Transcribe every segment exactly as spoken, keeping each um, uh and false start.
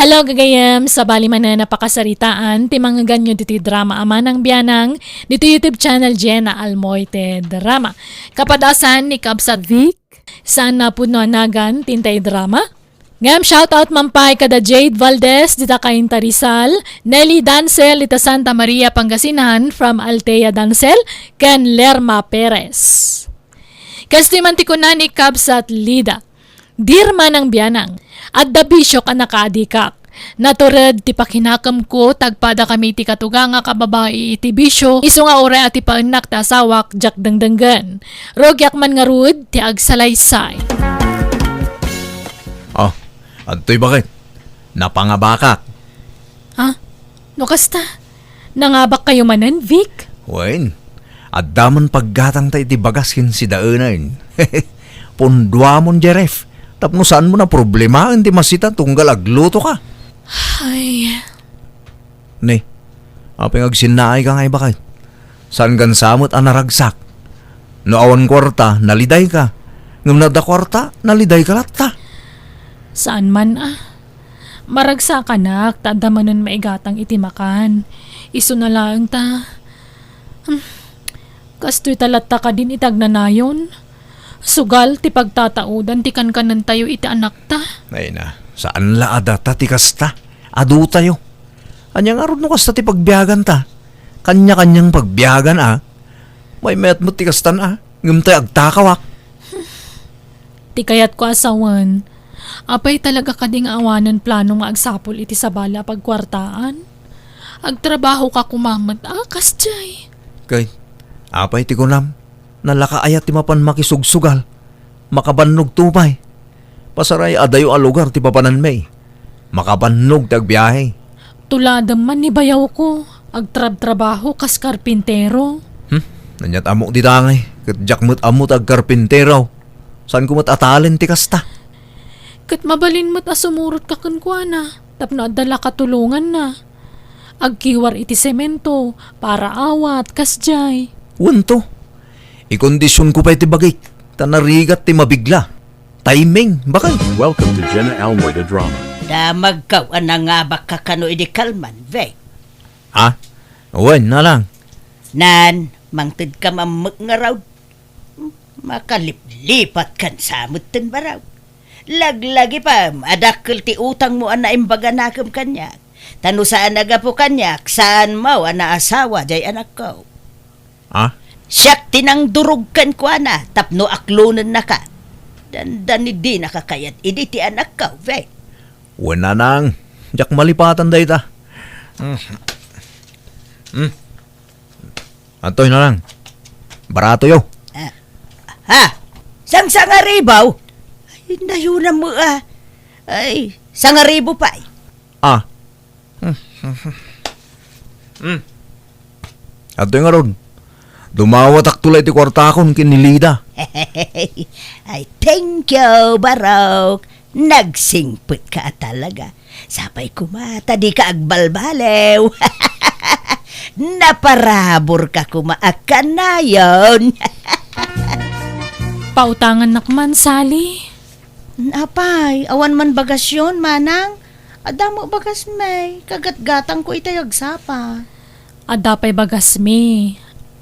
Hello, gagayem. Sabali manen a pakasaritaan ti mangngeganyo ditoy drama a Manang Bianang ditoy YouTube channel Jenna Almoite Drama. Kapadasan ni Kabsat Vic, saan a pudno a nagan ti intay drama. Ngem shoutout man pay kada Jade Valdez dita Cainta, Rizal, Nelly Dancel dita Santa Maria, Pangasinan from Althea Dancel ken Lerma Perez. Kastoy man ti kuna ni Kabsat Lida, "Dear Manang Bianang, adda bisiok a nakaadikak. Natured ti pakinakemko, tagpada kami ti katugangak a babai iti bisio, isu nga uray a ti paennak ti asawak, diak dengdenggen. Rugiak man ngarud ti agsalaysay." Oh, adtoy baket. Napangabakak. Ha? No kasta, nangabakkayo manen, Vic? Wen, adda man paggatangta iti bagas ken sidaenen. Punduamon, Jeref, tapno saanmo a problemaen ti masita tunggal aglutoka. Ay. Ne, apay nga agsinnaayka ngay baket? Saan gansa met a naragsak? No awan kuarta, nalidayka. Ngem no adda kuarta, nalidayka latta. Saan man a. Maragsakanak ta adda manen maigatang iti makan. Isuna laeng ta, hmm, kastoy ta latta kadin iti agnanayon. Sugal ti pagtataodan ti kankanentayo iti anakta. Ay na, saan la a data ti kasta. Adutayo. Ania ngarud no kasta ti pagbiaganta? Kanya-kanyang pagbiagan a. Maymayat met ti kastan a. Ngem tay agtakawak. Ti kayatko a sawen, apay talaga kadi nga awanen plano nga agsapul iti sabali a pagkuartaan? Agtrabahoka koma met a kasdiay. Kay, apay ti kunam? Nalaka aya ti mapan makisugsugal? Makabannogto pay. Pasaray adayo a lugar ti papananmi. Makabannog ti agbiahe. Tuladem man ni bayawko, agtrabtrabaho kas karpintero. Hmm? Aniat ammok dita ngay, ket diak met ammo ti agkarpintero. Saanko met a talent ti kasta. Ket mabalin met a sumurotka kenkuana, tapno adda la katulonganna. Agkiwar iti semento, paraawat, kasdiay. Wen to. Ikondisionko pay ti bagik, ta narigat ti mabigla. Timing, baket. Welcome to Jenna Almoy the Drama. Damagkaw a nangabakka kano idi kalman, Vic. Ha? Wen, Nanang. Nan, mangtedka mammek ngarud. Makaliplipatkan sa metten baro. Laglagipem a dakkel ti utangmo a naimbaganakem kaniak. Ta no saan a gapu kaniak, saanmo a naasawa jay anakko. Ha? Siak ti nangdurog kenkuana tapno aklonennaka. Dandani dinaka kayat idi ti anakko, Vic. Wen, Nanang, diak malipatan dayta. Mm. Mm. Antoy, Nanang. Baratoyo. Ah. Ha? Sangsangaribu? Ay, nayunam mo, ah. Ay, sangaribu pay. Ah. Hmm. Adtoy ngarud, dumawatakto la iti kuartakon ken ni Lida. Ay, thank you, barok. Nagsingpetka a talaga. Sapay koma ta dika agbalbaliw. Naparaburka koma a kanayon. Pautangannak man, Sally. Apay, awan man bagasyon, manang? Adda met bagasmi, kagatgatangko itay agsapa. Adda pay bagasmi,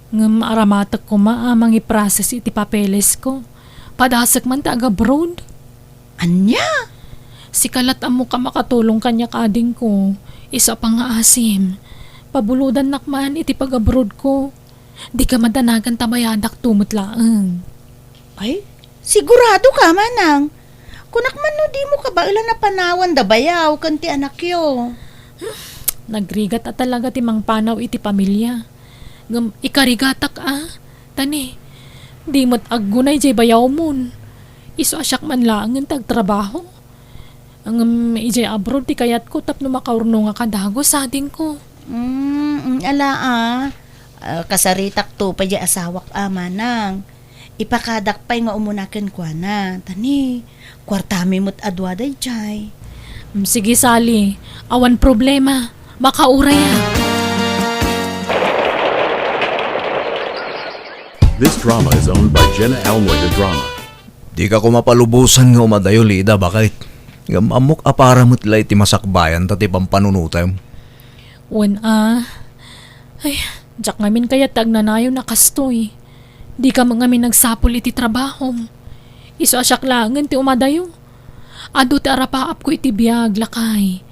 ngem aramatek koma a mangiprocess iti papelesko. Padasek man ti agabroad. Ania? Sika lat ammoka makatulong kaniak, adingko. Isu a pangngaasim. Pabulodannak man iti pag-abroadko. Dika madanagan ta bayadakto met laeng. Ay, sigurado ka, manang? Kunak man no dimo kabaelan a panawan da bayaw ken ti anakyo. Nagrigat a talaga ti mangpanaw iti pamilia. Ngem ikarigatak a, tani, di met aggunay jay bayawmon. Isu a siak man laengen ti agtrabaho. Ngem idiay abroad ti kayatko tapno makaurnongak a dagus, adingko. Mm, mm, ala a. Ah, kasaritakto pay diay asawak a, manang. Ipakadak pay nga umuna kenkuana. Tani, kuartami met a dua daydiay. Mm, sige, Sally. Awan problema. Makaurayak. This drama is owned by Jenna Almoy the Drama. Dika koma palubosan nga umadayo, Lida, baket? Ngem ammok a para met la iti masakbayanta ti pampanunotem. Wen a. Ay, diak ngamin kayat ti agnanayon a kastoy. Dika met ngamin agsapul iti trabahom. Isu a siak laengen ti umadayo. Adu ti arapaapko iti biag, lakay.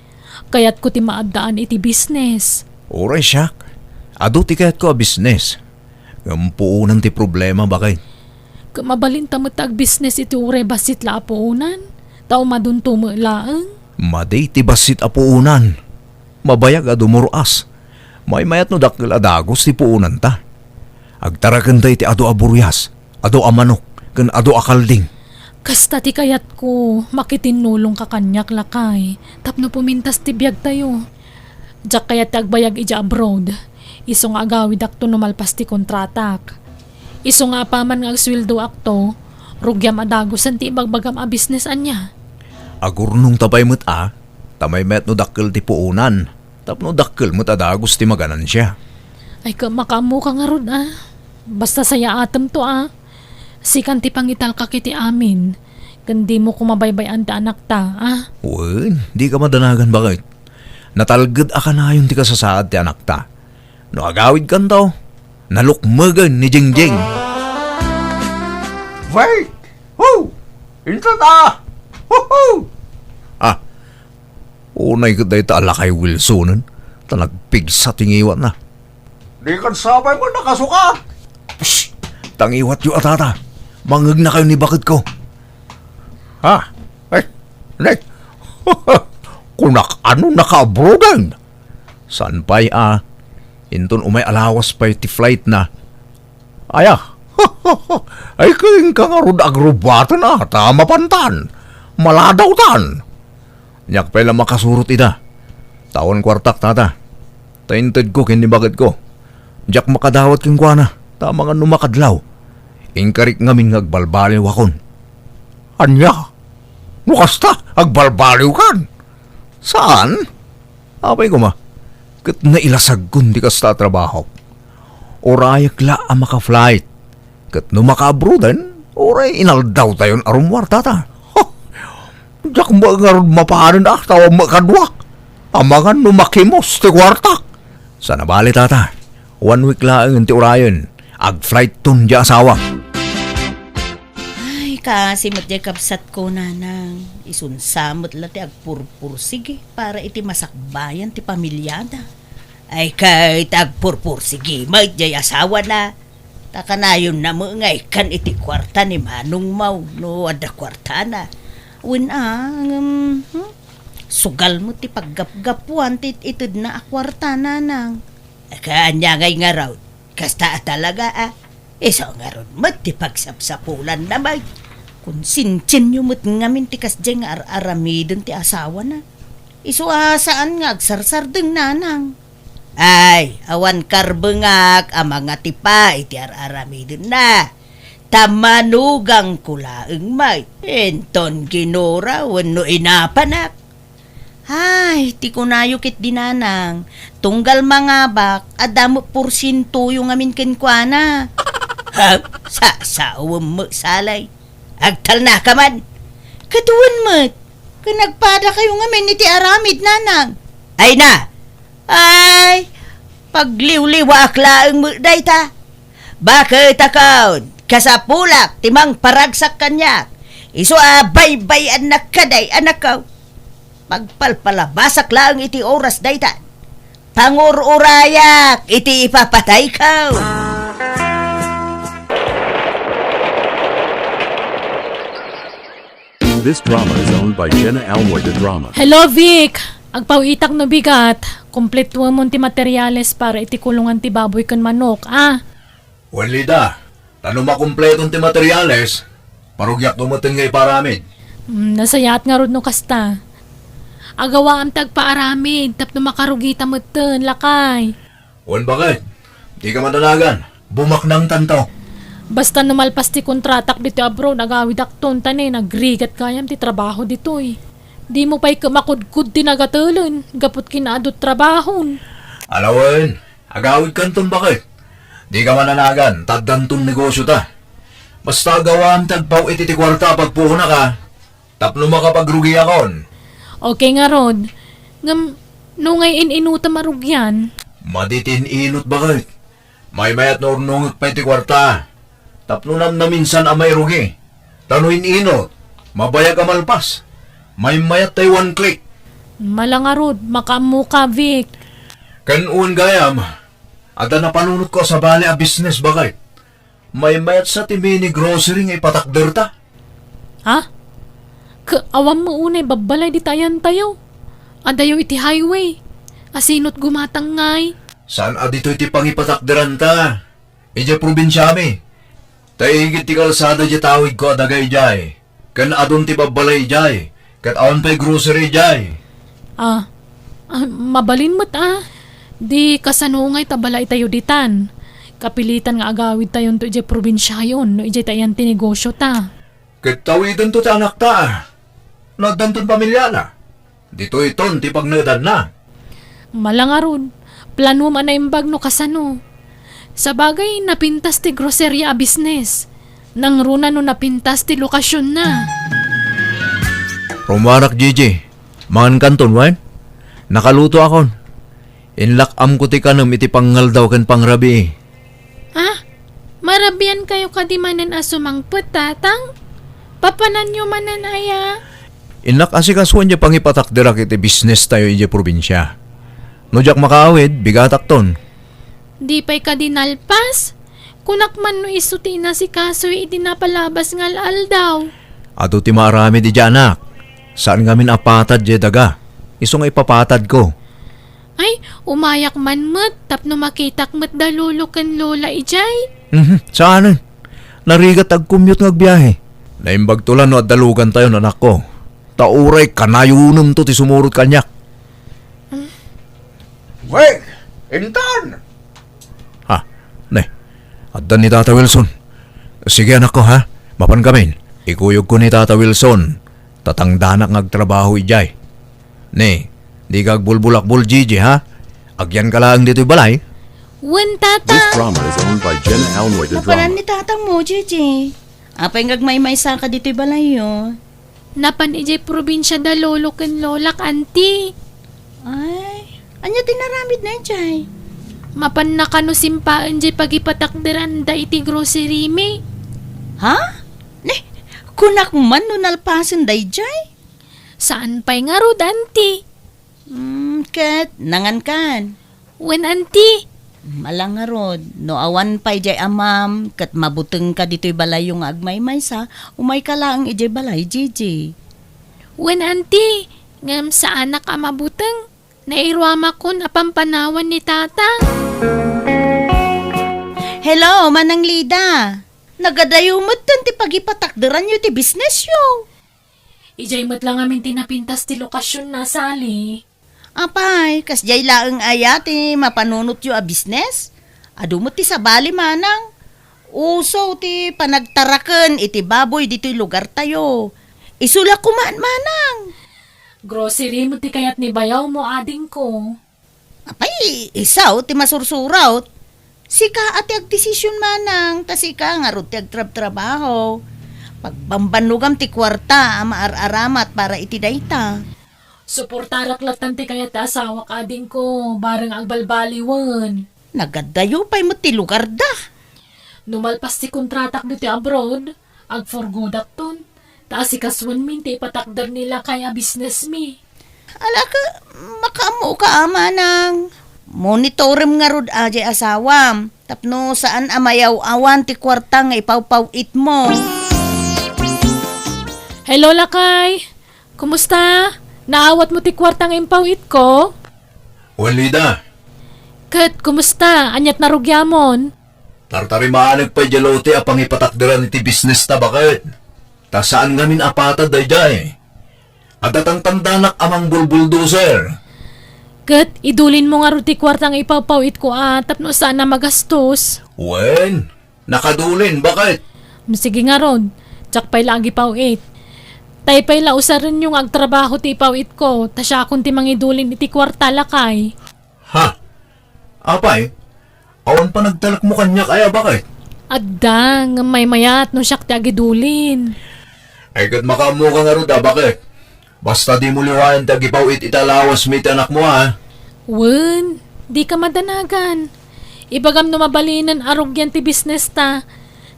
Kayatko ti maaddaan iti business. Uray siak, adu ti kayatko a business. Ngem puonan ti problema, baket. Ket mabalinta met ti agbisnes iti uray bassit la a puonan, ta umadunto met laeng. Madi ti bassit a puonan. Mabayag a dumur-as. Maymayat no dakkel a dagus ti puonanta. Agtarakenda iti adu a burias, adu a manok, ken adu a kalding. Kasta ti kayatko, makitinnulongka kaniak, lakay, tapno pumintas ti biagtayo. Diak kayat ti agbayag idiay abroad. Isu nga agawidakto no malpas ti kontratak. Isu nga apaman nga agsueldoakto, rugiam a dagusen ti ibagbagam a business ania. Agurnongta pay met a, ta maymayat no dakkel ti puonan, tapno dakkel met a dagus ti maganansia. Ay, ket makaammoka ngarud a. Basta sayaatemto a. Sikan ti pangitalkak iti amin, ken dimo koma baybay-an ti anakta a. Wen, dika madanagan, baket. Natalged a kanayon ti kasasaad ti anakta. No agawidkanto, nalukmegen ni Jingjing. Wait! Ho! Inton a! Ho, ho! Ah, unay ket dayta a lakay Wilsonen, ta nagpigsa ti ngiwatna. Dikan sapay met a kasuka! Psst! Tangiwatyo a, tata. Mangegnakayo ni baketko. Ha? Ay, ne? Kunak, ano, naka-abroaden? Saan pay a, inton umay a lawas pay ti flight na. Aya, ay, kenka ngarud agrubaten a, ta mapantan, maladawtan. Diak pay la makasurot ida. Awan kuartak, tata. Ta intedko ken ni baketko. Diak makadawat kenkuana, ta amangan no makadlaw. Inkarik ngamin nga agbalbaliwakon. Ania? No kasta, agbalbaliwkan? Saan? Apay koma, ket nailasagkon ti kasta a trabaho. Urayek la a maka-flight, ket no maka-abroaden, uray inaldawtayon a rummuar, tata. Diak met ngarud mapanen a, ta awan met kaduak. Amangan no makimos ti kuartak. Sana bale, tata. One week laeng ti urayen. Ag-flightton ti asawam. Ay, kaasi met diay kabsatko, nanang. Isunsa met la ti agpurpursigi para iti masakbayan ti pamiliada. Ay, ket agpurpursigi met diay asawana. Ta kanayonna met nga ikkan iti kuarta ni manongmo no adda kuartana. Wen a, ngem, hmm? Sugal met ti paggapgapuan ti it-itedna a kuarta, nanang. Ket ania ngay ngarud? Kasta a talaga a. Isu ngarud met ti pagsapsapulanna, bay. Konsensianyo met ngamin ti kasdiay nga ar-aramiden ti asawana. Isu a saan nga agsarsardeng, nanang. Ay, awan karbengak a mangatipa iti ar-aramidenna. Ta manugangko laeng met. Inton ginura wenno inapanak. Ay, ti kunayo ketdi, nanang, tunggal mangabak, adda met porsientoyo ngamin kenkuana. Ha? Sa-, sawen met, salay. Agtalnaka man. Ket wen met, ken agpadakayo ngamin iti aramid, nanang. Ay na! Ay, pagliwliwaak laeng met dayta. Baket a kon, kasapulak ti mangparagsak kaniak. Isu a baybay-annak kadi, anakko. Pagpalpalabasak laeng iti oras dayta. Pangur-urayak iti ipapatayko. This drama is owned by Jenna Almoy, the drama. Hello, Vic! Agpawitak no bigat. Kompletuemon ti materiales para iti kulongan ti baboy ken manok, a? Wen, Lida, ta no makompleton ti materiales, parugiakto metten nga iparamid. Mm, nasayaat ngarud no kasta. Agawaam ti agpaaramid tapno makarugita metten, lakay. Wen, baket, dika madanagan. Bumaknangtanto. Basta no malpas ti kontratak ditoy abroad, agawidakton ta ne, nagrigat gayam ti trabaho ditoy. Dimo pay ket makudkod ti nagatelen, gapu ti kinaadu ti trabahon. Ala wen, agawidkanton, baket. Dika madanagan, ta addanton negosiota. Basta agawaam ti agpaw-it iti kuarta a pagpuonaka. tapno makapagrugiakon. Okay ngarud. Ngem, no ngay in-inutem a rugian? Madi ti in-inut, baket. Maymayat no urnongek pay ti kuarta. Tapno namnaminsan a mairugi. Ta no in-inut, mabayag a malpas. Maymayat tay one click. Mala ngarud, makaammoka, Vic. Ken wen gayam, adda napanunotko a sabali a business, baket. Maymayat sa ti mini grocery nga ipatakderta. Ha? Ka-, awan mo unay babbalay dita ayantayo. Adayo iti highway. Asinot gumatang ngay? Saan a ditoy ti pangipatakderanta? Idiay probinsiami. Ta igid ti kalsada diay tawidko a daga idiay. Ken adun ti babbalay idiay, ket awan pay grocery idiay. Ah, ah, mabalin met, ah. Di kasano ngay ta balay tayo ditan. Kapilitan nga agawid tayonto idiay probinsiayon no idiay tayan ti negosyo ta. Ket tawidento ti anakta, ah. No addanton pamiliana. Ditoyton ti pagnaedanna. Mala ngarud, planom a naimbag no kasano. Sabagay, napintas ti groceria a business. Nangruna no napintas ti lokasionna. Rumuarak, Gigi. Mangankanton, wen? Nakalutoakon. Inlak-amko ti kanem iti pangngaldaw ken pangrabii. Ah, marabiankayo kadi manen a sumangpet, Tatang? Papananyo manen aya? Innak asikasuan diay pangipatakderak iti business tayo idiay probinsia. No diak makaawid, bigatakton. Di pay kadi nalpas? Kunak man no isu ti inasikasoy idi napalabas nga al-aldaw. Adu ti maaramid idiay anak. Saan ngamin a patad diay daga. Isu nga ipapatadko. Ay, umayak man met tapno makitak met da lolo ken lola idiay. Mhm, saanen. Narigat ti agcommute nga agbiahe. Naimbagto la no adda lugantayon, anakko. Ta uray kanayonemto ti sumurot kaniak. Wek, intan! Ha, ne, adda ni Tata Wilson. Sige, anakko, ha? Mapan kamin. Ikuyogko ni Tata Wilson. Tatangdanak nga agtrabaho idiay. Ne, dika agbulbulakbol, Gigi, ha? Agyanka laeng ditoy balay. Wen, Tata. This drama is owned by Jenna Almoy, the Napanan drama. Ni Tatang mo, Gigi. Apay nga agmaymaysa ka ditoy balayyo? Napan idiay probinsia da lolo ken lolak, anti. Ay, ania ti naramidna idiay? Mapanna kano simpaen diay pagipatakderanda iti grocery mi. Ha? Ne, kunak man no nalpasen daydiay? Saan pay ngarud, anti? Mm, ket nangankan? Wen, anti. Mala ngarud, no awan pay diay amam, ket mabutengka ditoy balayyo nga agmaymaysa, umayka laeng idiay balay, Gigi. Wen, anti, ngem saanak a mabuteng. Nairuamakon a pampanawan ni Tata. Hello, Manang Lida. Nagadayo metten ti pagipatakderanyo ti businessyo. Idiay met la ngamin ti napintas ti lokasionna, Sally. Apay, kasdiay laeng aya ti mapanunotyo a business? Adu met ti sabali, Manang. Uso ti panagtaraken iti baboy ditoy lugartayo. Isu la koma, Manang. Grocery met ti kayat ni bayawmo, adingko. Apay, isu ti masursurot. Sika a ti agdesisyon, Manang, ta sika ngarud ti agtrabtrabaho. Pagbambannogam ti kuarta a maar-aramat para iti dayta. Suportarak lattan ti kayat ti asawak, adingko, bareng agbalbaliwen. Nagadayo pay met ti lugarda. No malpas ti kontratak ditoy abroad, agpurgodakton, ta asikasuenmin ti ipatakder ni lakay a businessmi. Ala ka, makaammoka a, Manang. Monitorem ngarud a diay asawam, tapno saan a mayaw-awan ti kuarta nga ipawpaw-itmo. Hello, lakay. Kumusta? Naawatmo ti kuarta nga impaw-itko? Wen, Lida. Ket kumusta? Aniat narugiamon? Tartarimanek pay diay lote a pangipatakderan iti business ta, baket. Ta saan ngamin a patad daydiay. Adda tangtangdanak a mangbulbuldoser. Ket idulinmo ngarud ti kuarta nga ipawpaw-itko a tapno saan a magastos. Wen, nakadulin, baket. Sige ngarud, diak pay la agipaw-it. Tay pay la usarenyo nga agtrabaho ti ipaw-itko, ta siakon ti mangidulin iti kuarta, lakay. Ha? Apay, awan panagtalekmo kaniak aya, baket? Adda, ngem maymayat no siak ti agidulin. Ay, ket makaammoka ngarud a, baket? Basta dimo liwaen ti agipaw-it iti alawasmi iti anakmo, a? Wen, dika madanagan. Ibagam no mabalinen a rugian ti bisnesta,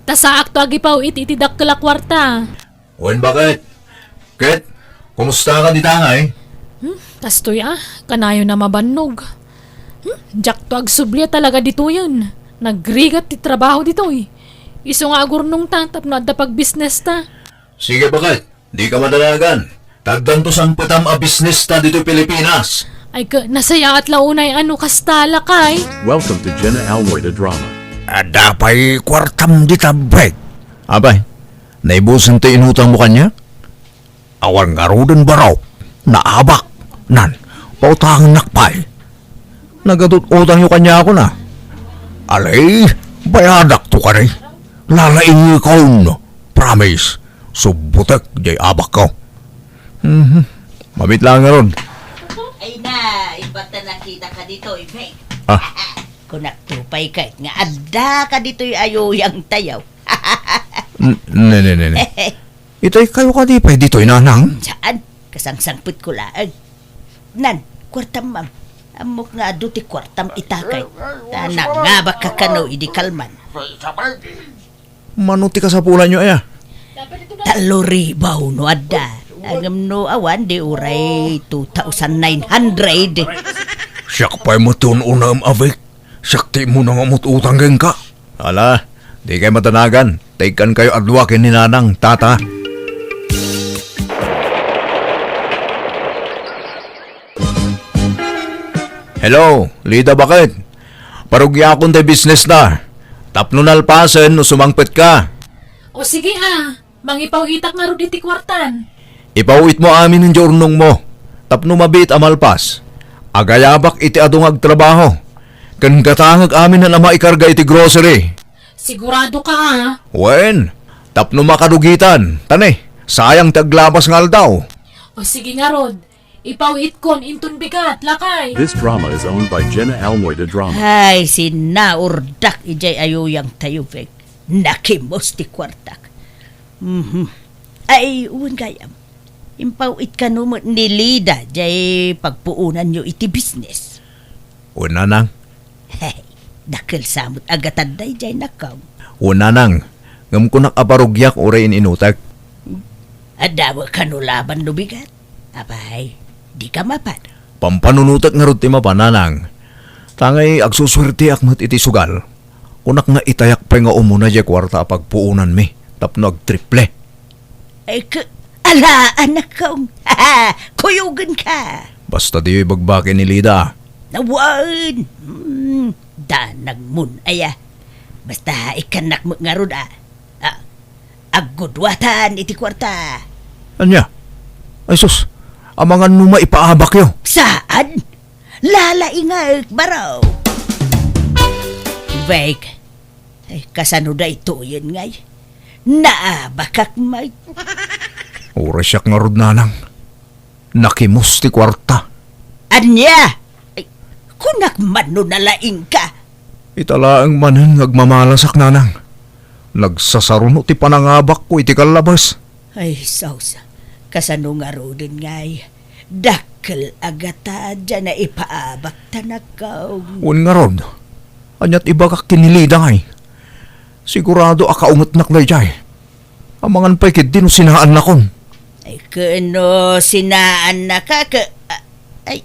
ta saakto agipaw-it iti dakkel a kuarta. Wen, baket? Ket, kumusta ka dita ngay? Hmm, kastoy a, kanayon a mabannog. Hmm, diakto agsubli a talaga ditoyen. Nagrigat ti trabaho ditoy. Isu nga agurnongta tapno adda pagbisnesta. Sige, baket. Dika madanagan. Tagdanto sangpetam a bisnesta ditoy Pilipinas. Ay, ka, nasayaat la unay a no kasta, lakay. Welcome to Jenna Almoy the Drama. Adda pay kuartam dita, Brad? Apay, naibusen ti inutangmo kaniak? Awan ngaruden, baro. Naabak. Nan, pautangennak pay. Nagatut-utangyo kaniakon a. Alay, bayadakto kadi. Lalaingekon. Promise. Subbutek jay abakko. Mhm. Mabit lang ngarud. Ay na, imbag ta nakita ka ditoy, Bek. Ah. Kunak to pay ket nga adda ka ditoy a uyangtayo. N-, ne, ne, ne, ne. Itay kayo kadi pay ditoy, nanang? Saan? Kasangsangpetko laeng. Nan, kuartam, ma'am. Ammok nga adu ti kuartam ita kay ta nangabakka kano idi kalman. Mano ti kasapulanyo aya? Tallo ribu no adda. Ngem no awan, di uray two thousand nine hundred. Siak pay met ti un-unaem, Avik. Siak ti immuna nga umut-utang kenka. Ala, dikay madanagan. Ta ikkankayo a dua ken ni Nanang, Tata. Hello, Lida, baket? Parugiakon ti bisnesna. Tapno nalpasen no sumangpetka. O sige a, mangipaw-itak ngarud iti kuartan. Ipaw-itmo amin diay urnongmo, tapno mabiit a malpas. Agayabak iti adu nga agtrabaho, ken gatangek amin a maikarga iti grocery. Sigurado ka, a? Wen, tapno makadugitan, ta ne, sayang ti aglabas nga aldaw. O sige ngarud, ipaw-itkon inton bigat, lakay. This drama is owned by Jenna Almoy the Drama. Ay, sinaurdak idiay a uyangtayo, Bek. Nakimus ti kuartak. Mhm. Ay, wen gayam. Impaw-it kano met ni Lida diay pagpuonanyo iti bisnes. Wen, Nanang. Hey, dakkel sa met a gatad daydiay, nakkaw. Wen, Nanang, ngem kunak a parugiak uray in-inutek. Adda met kano laban no bigat? Apay, dika mapan. Pampanunotek ngarud ti mapan, Nanang. Ta ngay agsusuerteak met iti sugal. Kunak nga itayak pay nga umuna diay kuarta a pagpuonanmi tapno agtriple. Ay, ka, ala, anak kong. Kuyogenka. Basta diyo ibagbaki ni Lida. Awan. Hmm, danagmon aya. Basta ikkannak met ngarud, a. A, agguduatan iti kuarta. Ania? Ay sus, amangan no maipaabakyo. Saan? Lalaingek, baro. Bek, ay, kasano daytoyen ngay? Naabakak met. Uray siak ngarud, Nanang. Nakimus ti kuarta. Ania? Ay, kunak man no nalaingka. Ita laeng manen nga agmamalasak, Nanang. Nagsasaruno ti panangabakko iti kallabas. Ay, sausa. Kasano ngaruden ngay? Dakkel a gatad diay naipaabak, tanakkaw. Wen ngarud, aniat ibagak ken ni Lida ngay? Sigurado a kaungetnak daydiay. Amangan pay ketdi no sinaannakon. Ay, ken no sinaannaka, ke-, a-, ay,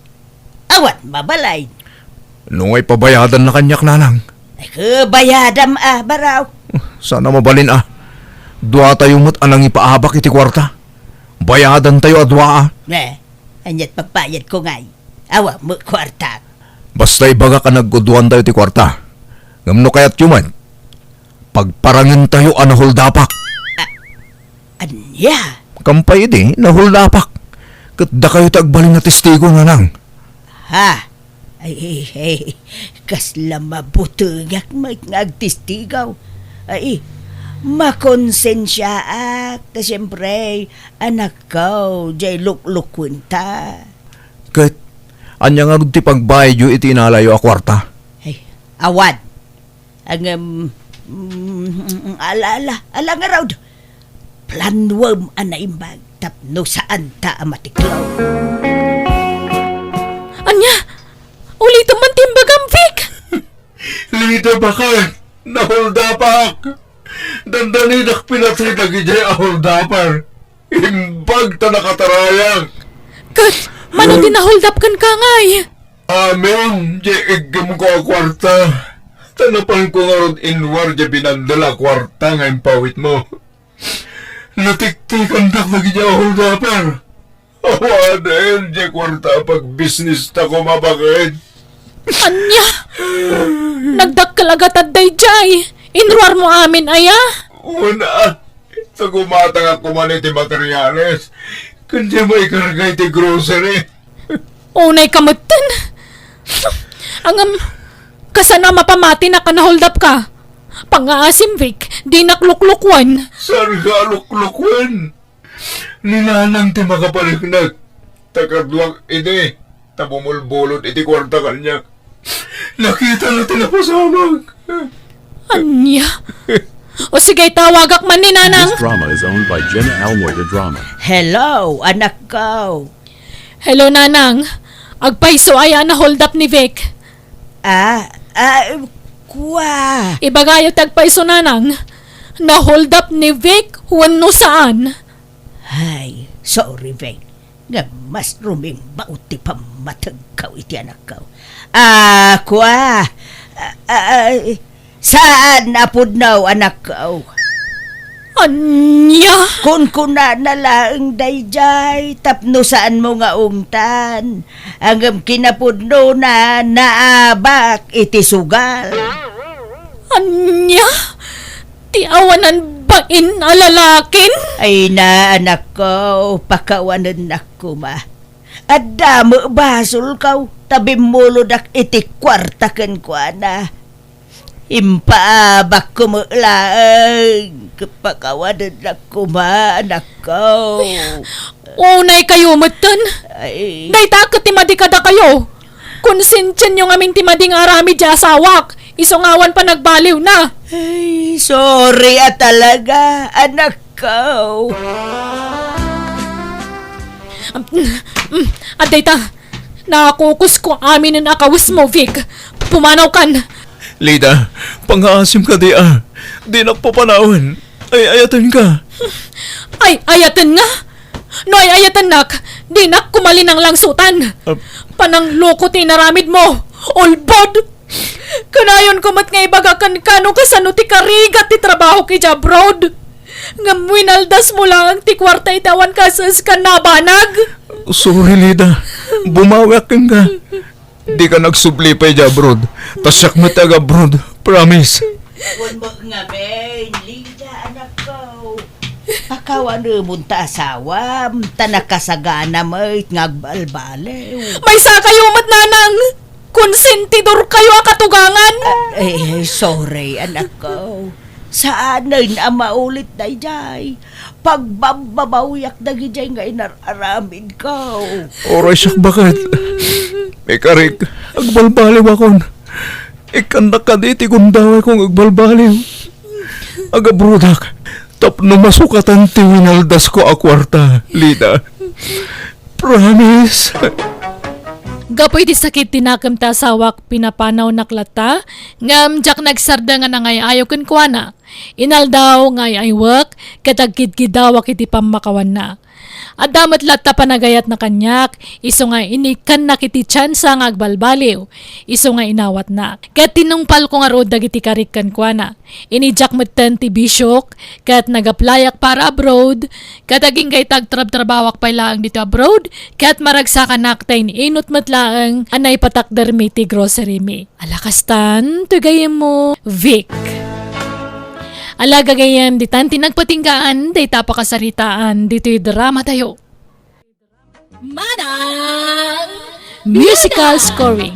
awan mabalay. No ngay pabayadanna kaniak, Nanang? Ay, ke, bayadam a, baro. Saan a mabalin a. Duatayo met a nangipaabak iti kuarta. Bayadantayo a dua a. Ne, aniat pagbayadko ngay? Awan met kuartak. Basta ibagak a nagguduantayo ti kuarta. Ngem no kayatyo met, pagparangentayo a nahuldapak. A-, ania? Kampay idi, nahuldapak. Ket dakayo ti agbalin a testigo, Nanang. Ha? Ay, ay, ay, kasla mabutengak met nga agtestigo. Ay, makonsensiaak, ta siempre, anakko, diay luklukuenta. Ket, ania ngarud ti pagbayadyo iti inalayo a kuarta? Ay, awan. Ngem, mm, ala, ala, ala ngarud. Planuem a naimbag tapno saanta a matiklop. Ania? Ulitem man ti imbagam, Vic! Lida, baket, nahuldapak! Dandanidak pinatay dagidiay a huldaper. Imbag ta nakatarayak. Ket mano ti nahuldap kenka ngay? Amin, diay iggemko a kuarta. Ta napanko ngarud inruar diay binandel a kuarta nga impawitmo. Natiktikandak dagidiay a huldaper. Awanen diay kuarta a pagbisnista koma, baket. Ania? Nagdakkel a gatad daydiay. Inruarmo amin aya? Wen a, ta gumatangak koma iti materiales ken diay maikarga iti grocery. Unayka metten. Ngem, kasano a mapamatinak a nahuldapka? Pangngaasim, Vic, dinak luklukuen. Saanka a luklukuen? Ni nanang ti makapariknek. Ta kaduak idi, ta bumulbulod iti kuarta kaniak. Nakitana ti napasamak. Ania? O sige, tawagak man ni nanang. This drama is owned by Jenna Almoy de Drama. Hello, anakko. Hello, nanang. Agpayso aya a nahuldap ni Vic? Ah, ah, kua. Ibagayo ti agpayso, nanang. Nahuldap ni Vic wenno saan? Ay, sorry, Vic. Nga mas rumimbaw ti pammategko iti anakko. Ah, kua. Ah, ah, saan a pudno, anakko? Ania? Kunkunana laeng daydiay tapno saanmo nga ungtan. Ngem kinapudnona, naabak iti sugal. Ania? Ti awanan bain a lalakin? Ay na, anakko, pakawanennak koma. Adda met basolko, ta bimmulodak iti kuarta kenkuana. Impaabakko met laeng, pakawanennak koma, anakko. Unaykayo metten. Ay. Dayta ket ti madi kadakayo. Konsensianyo ngamin ti madi nga aramid ti asawak, isu nga awan panagbaliwna. Ay, sorry a talaga, anakko. Mm, mm, adda ita. Nakukusko aminen a kawesmo, Vic. Pumanawkan. Lida, pangngaasim kadi a. Dinak papanawen. Ay-ayatenka. Ay-ayatenna? No ay-ayatennak, dinak koma linanglangsotan. Ah. Panangloko ti inaramidmo. Ulbod! Kanayonko met nga ibaga kenka no kasano ti karigat ti trabahok idiay abroad. Ngem winaldasmo laeng ti kuarta iti awan kaes-eskan a banag. Sorry, Lida. Bumawiak kenka. Dika agsubli pay idiay abroad. Ta siak met ti ag-abroad. Promise. Wen met ngamin, Lida, anakko. Pakawanemon ta asawam, ta nakasagana met nga agbalbaliw. Maysakayo met, nanang! Konsentidorkayo a katugangan! Ah, eh, sorry, anakko. Saanen a maulit daydiay. Pagbabbabawiak dagidiay nga inar-aramidko. Uray siak, baket. Ikarik, agbalbaliwakon. Ikkannak kadi ti gundawayko nga agbalbaliw. Agabrodak tapno masukatan ti winaldasko a kuarta, Lida. Promise. Gapu iti sakit ti nakem ti asawak, pinapanawnak latta, ngem diak nagsardeng a nangay-ayo kenkuana. Inaldaw nga ay-aywek ket agkidkidawak iti pammakawanna. Adda met latta panagayatna kaniak, isu nga inikkannak iti tiansa nga agbalbaliw, isu nga inawatnak. Ket tinungpalko ngarud dagiti karik kenkuana. Inidiak metten ti bisiok, ket nag-applyak para abroad, ket agingga ita agtrabtrabawak pay laeng ditoy abroad, ket maragsakanak ta in-inut met laeng a naipatakdermi ti grocerymi. Ala kastan, toy gayyemmo, Vic. Ala gagayyem, ditan ti nagpatinggaan dayta a pakasaritaan ditoy dramatayo. Manang! Musical scoring,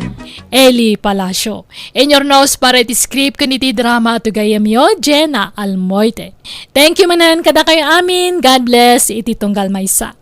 Eli Palacio. In your nose para iti script ken iti drama, toy gayyemyo, Jenna Almoite. Thank you manen kadakayo amin. God bless iti tunggal maysa.